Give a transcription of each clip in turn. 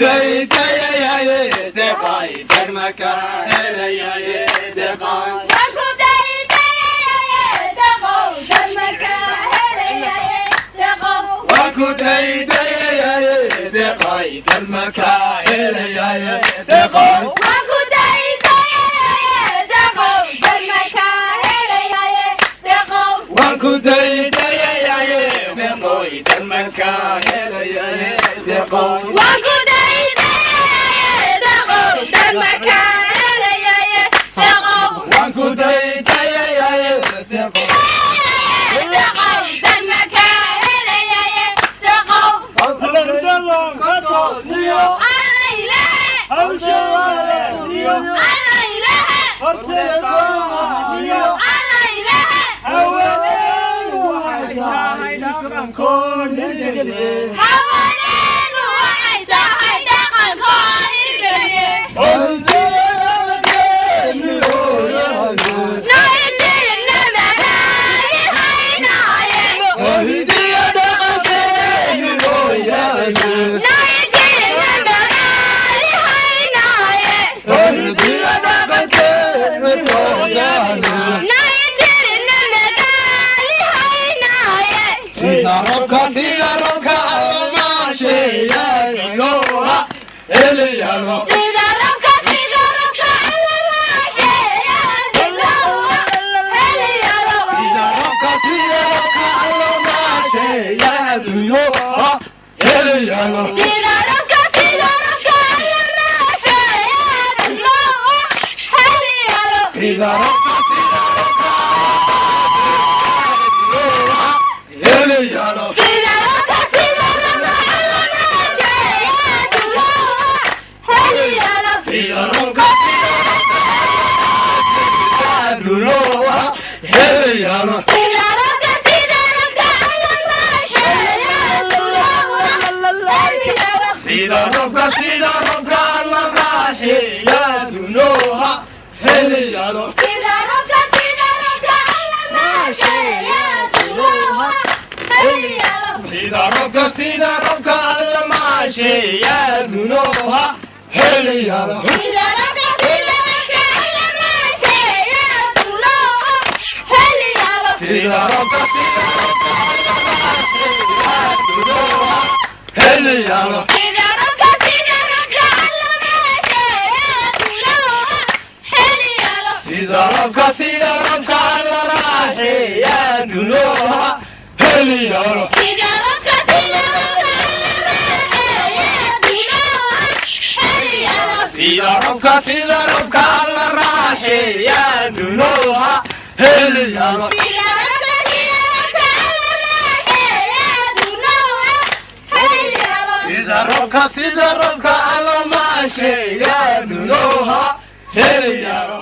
Ku daydayaye deqay darmaka helayaye deqay. Waan ku daydayaye deqow darmaka helayaye deqow. Waan ku daydayaye deqay darmaka helayaye deqoy. Waan ku daydayaye deqow darmaka helayaye deqow. Waan ku daydayaye deqoy darmaka helayaye deqoy. Waan ku daydayaye deqow darmaka helayaye deqow. Waan ku daydayaye deqoy. Deqow darmaka helayaye deqow. Alla ilaahe, alla ilaahe, alla ilaahe. Haweeneenu waxay tahay dhaqankoo hirgeliye. Naidiinna magaali haynaaye. Naidiinna magaali haynaaye. Naidiinna magaali haynaaye. Sida roobka, sida roobka almaasheeyasoa eliyalo. Sida roobka, sida roobka alamaasheeyaa heliyalo. Sida roobka, sida roobka almaasheeyaduyo eliyalo. Sida roobka, sida roobka alamaasheeyaa heliyalo. Sida roobka, sida roobka eliyalo. Sida roobka, sida roobka alamaasheeyaa heliyalo. Sida roobka, sida roobka duloha heliyalo. Sida roobka, sida roobka alamaasheeyaa heliyalo. Sida roobka, sida roobka almaasheeyadunoha heliyalo. Sida roobka, sida roobka alamaasheeyaa heliyalo. Sida roobka, sida roobka almaasheeyadunoha heliyalo. Sida roobka, sida roobka alamaasheeyaa heliyalo. Sida roobka, sida roobka almaasheeyadunoha heliyalo. Sida roobka, sida roobka alamaasheeyaa heliyalo. Sida roobka, sida roobka almaasheeyadunoha heliyalo. Sida roobka, sida roobka alamaasheeyaa heliyalo. Sida roobka, sida roobka almaasheeyadunoha heliyalo. Sida roobka, sida roobka alamaasheeyaa heliyalo. Sida roobka, sida roobka almaasheeyadunoha heliyalo.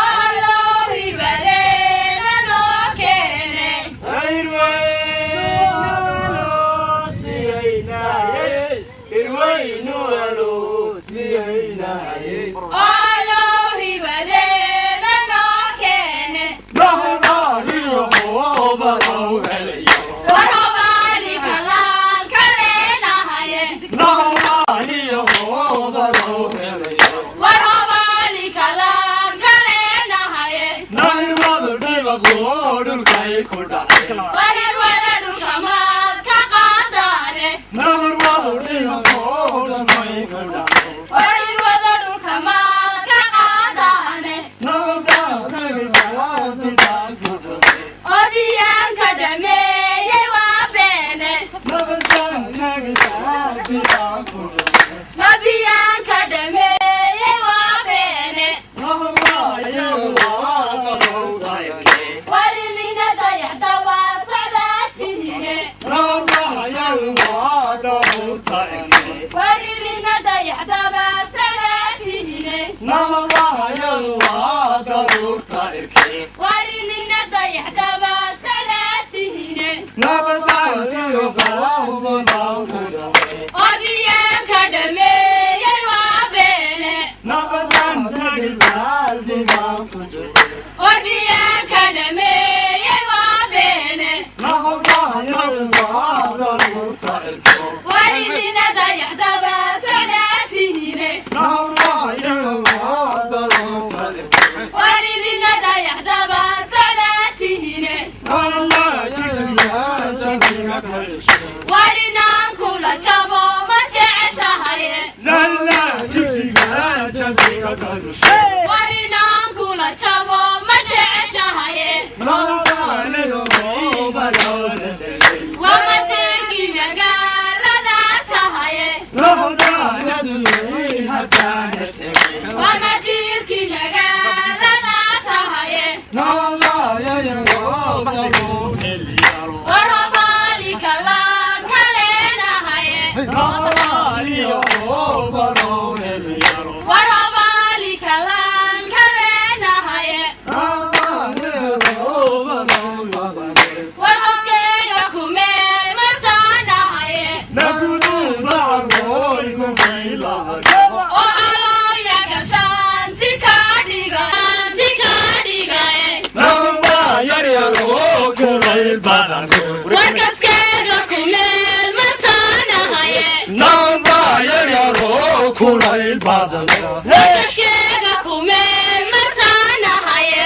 Allo hibadeena noo keenay. Allo hibadeena noo keenay. Warhobaali kalaan kaleenahaye. Warhobaali kalaan kaleenahaye. Warir wada dhulka maad ka qaadaane. Warir wada dhulka maad ka qaadaane. Odiyaanka dhameeyey waa beene. Madiyaanka dhameeyey waa beene. Waridina dayaxda waa socda. Warinina dayaxdaba socdaatihine. Obiyan ka dhameeyey waa beene. Obiyan ka dhameeyey waa beene. Warinina dayaxdaba socdaatihine. Warinina dayaxdaba socdaatihine. Warinaan kula jabo ma jeceshahaye. Warinaan kula jabo ma jeceshahaye. Waa mateerkii magaalada tahaye. Waa mateerkii magaalada tahaye. War hobaali kalaan ka leenahaye. War hobaali kalaan ka leenahaye. War hoggeega ku meel martaanahaye. Oo alooya gashaanti ka dhiga anti ka dhigaye. Warkaskeega ku meel martaanahaye. Warkaskeega ku meel martaanahaye.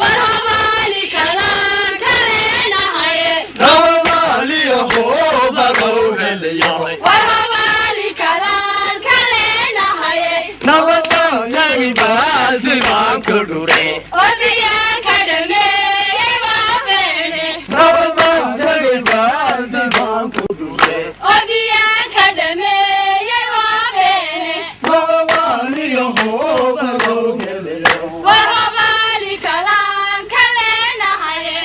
War hobaali kalaan ka leenahaye. War hobaali kalaan ka leenahaye. Obiyaan ka dhameeyey waa beene. Obiyaan ka dhameeyey waa beene. War hobaali kalaan ka leenahaye.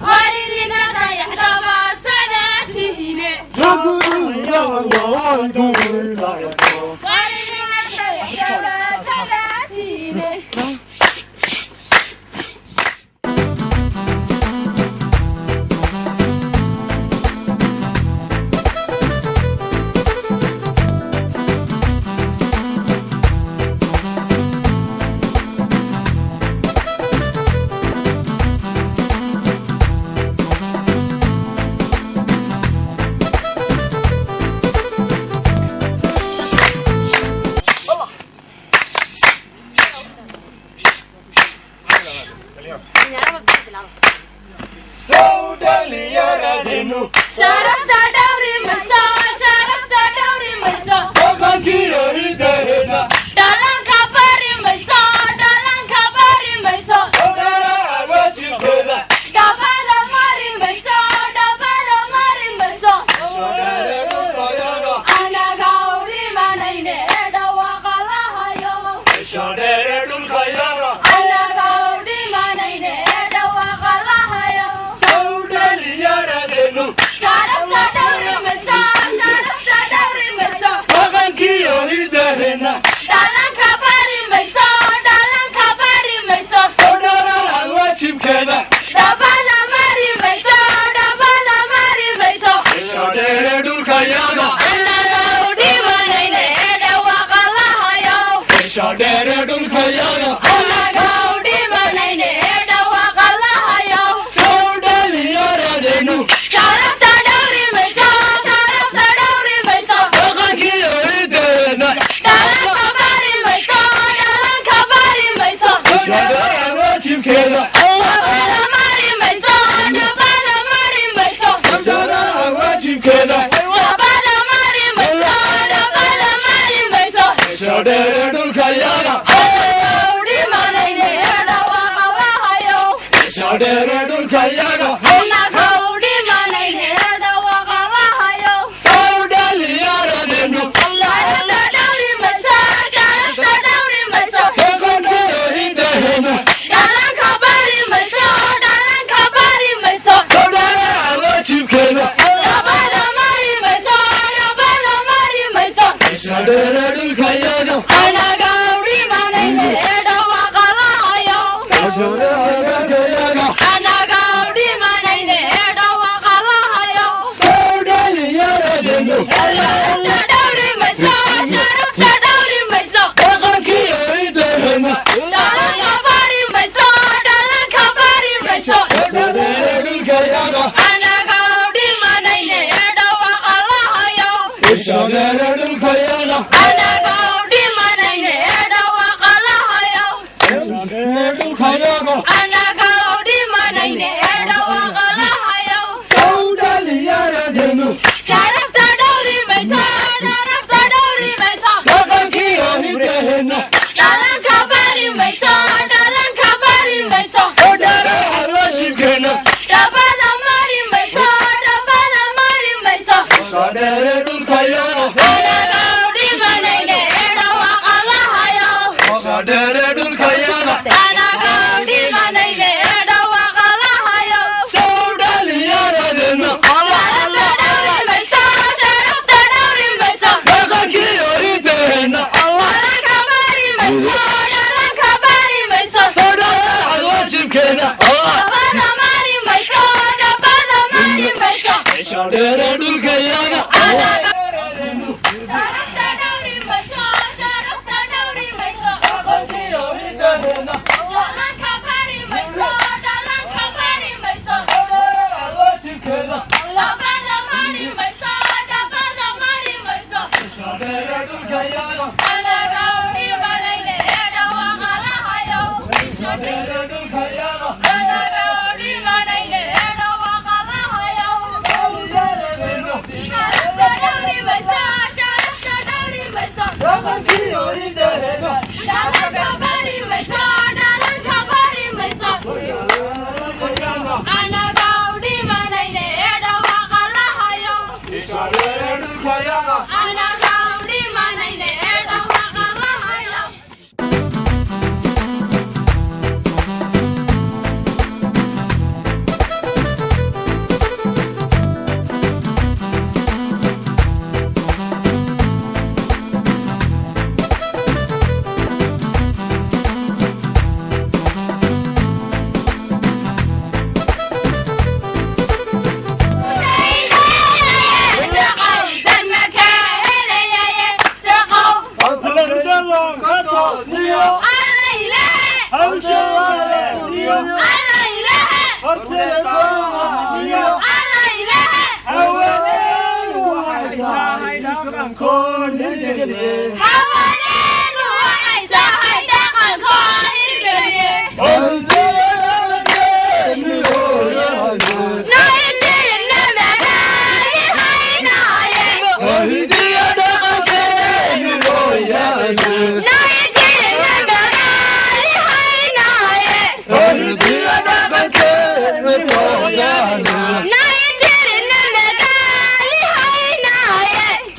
Waridina dayaxdaba socdaatihine. Waridina dayaxdaba socdaatihine. Sharafta dhawri mayso, sharafta dhawri mayso. Dhalanka bari mayso, dhalanka bari mayso. Dhabada mari mayso, dhabada mari mayso. Anaga u dhimanayne ee dhawaaqa lahayo. Anaga u dhimanayne ee dhawaaqa lahayo. Sharafta dhawri mayso, sharafta dhawri mayso. Dhalanka bari mayso, dhalanka bari mayso. Dhabada mari mayso, dhabada mari mayso. Anaga u dhimanayne ee dhawaaqa lahayo. Anaga u dhimanayne ee dhawaaqa lahayo. Sharafta dhawri mayso, sharafta dhawri mayso. Dhalanka bari mayso, dhalanka bari mayso. Dhabada mari mayso, dhabada mari mayso. Dhabada mari mayso, dhabada mari mayso. Anaga u dhimanayne ee dhawaaqa lahayo. Anaga u dhimanayne ee dhawaaqa lahayo. Sharafta dhawri mayso, sharafta dhawri mayso. Dhalanka bari Hidaheenna. Dhalanka bari mayso, dhalanka bari mayso. Dheere dhulkayaga. Anaga u dhimanayne ee dhawaaqa lahayow. Isha dheere dhulkayaga. Anaga u dhimanayne ee dhawaaqa lahayow. Isha dheere dhulkayaga. Anaga u dhimanayne ee dhawaaqa lahayow. Sow dhalinyaradeennu. Sharafta dhowri mayso, sharafta dhowri mayso. Dhaqankiyo hidaheenna. Dhalanka bari mayso, dhalanka bari mayso. Soo dheeraha waajibkeenna. Dhabada mari mayso, dhabada mari mayso. Isha dheere dhulkayaga. Anaga u dhimanayne ee dhawaaqa lahayow. Isha dheere dhulkayaga. Anaga u dhimanayne ee dhawaaqa lahayow. Sow dhalinyaradeennu. Sharafta dhowri mayso, sharafta dhowri mayso. Dhaqankiyo hidaheenna. Dhalanka bari mayso, dhalanka bari mayso. Soo dheeraha waajibkeenna. Dhabada mari mayso, dhabada mari mayso. Isha dheere dhulkayaga. Sharafta dhowri mayso, sharafta dhowri mayso. Dhaqankiyo hidaheenna. Dhalanka bari mayso, dhalanka bari mayso. Waajibkeenna. Dhabada mari mayso, dhabada mari mayso. Isha dheere dhulkayaga. Anaga u dhimanayne ee dhawaaqa lahayow. Isha dheere dhulkayaga. Anaga u dhimanayne ee dhawaaqa lahayow. Sharafta dhowri mayso, sharafta dhowri mayso. Dhaqankiyo hidaheenna. Dhalanka bari mayso, dhalanka bari mayso. Anaga u dhimanayne ee dhawaaqa lahayow. Isha dheere dhulkayaga. Anaga u dhimanayne ee dhawaaqa lahayow.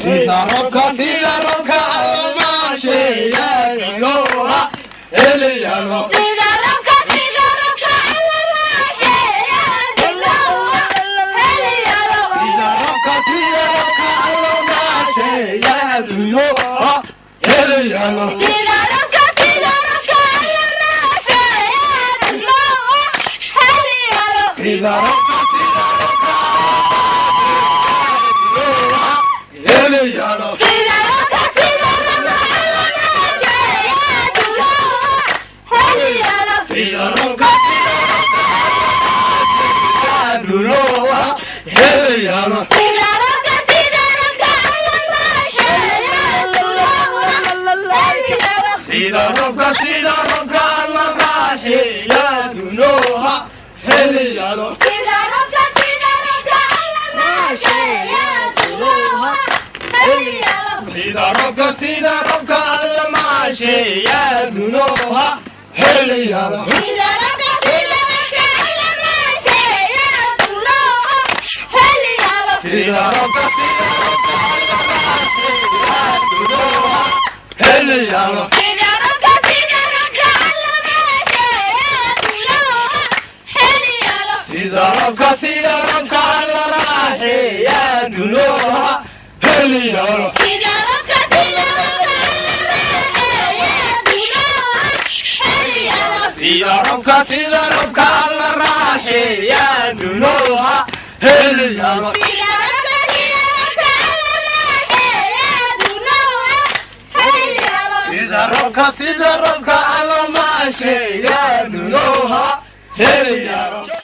Sida roobka almaasheeyaa heliyalo. Sida roobka, sida roobka almaasheeyaa heliyalo. Sida roobka, sida roobka almaasheeyaa heliyalo. Sida roobka, sida roobka almaasheeyaa heliyalo. Sida roobka, sida roobka heliyalo. Sida roobka, sida roobka almaasheeyaa heliyalo. Sida roobka, sida roobka heliyalo. Sida roobka, sida roobka almaasheeyaa heliyalo. Sida roobka, sida roobka almaasheeyaa heliyalo. Sida roobka, sida roobka almaasheeyaa heliyalo. Sida roobka, sida roobka almaasheeyaa heliyalo. Sida roobka, sida roobka almaasheeyaa heliyalo. Sida roobka, sida roobka almaasheeyaa heliyalo. Sida roobka, sida roobka almaasheeyaa heliyalo. Sida roobka, sida roobka almaasheeyaa heliyalo. Sida roobka, sida roobka almaasheeyaa heliyalo. Sida roobka, sida roobka almaasheeyaa heliyalo. Sida roobka, sida roobka almaasheeyaa heliyalo. Sida roobka, sida roobka alla maasheeyaa, dunooha helaya.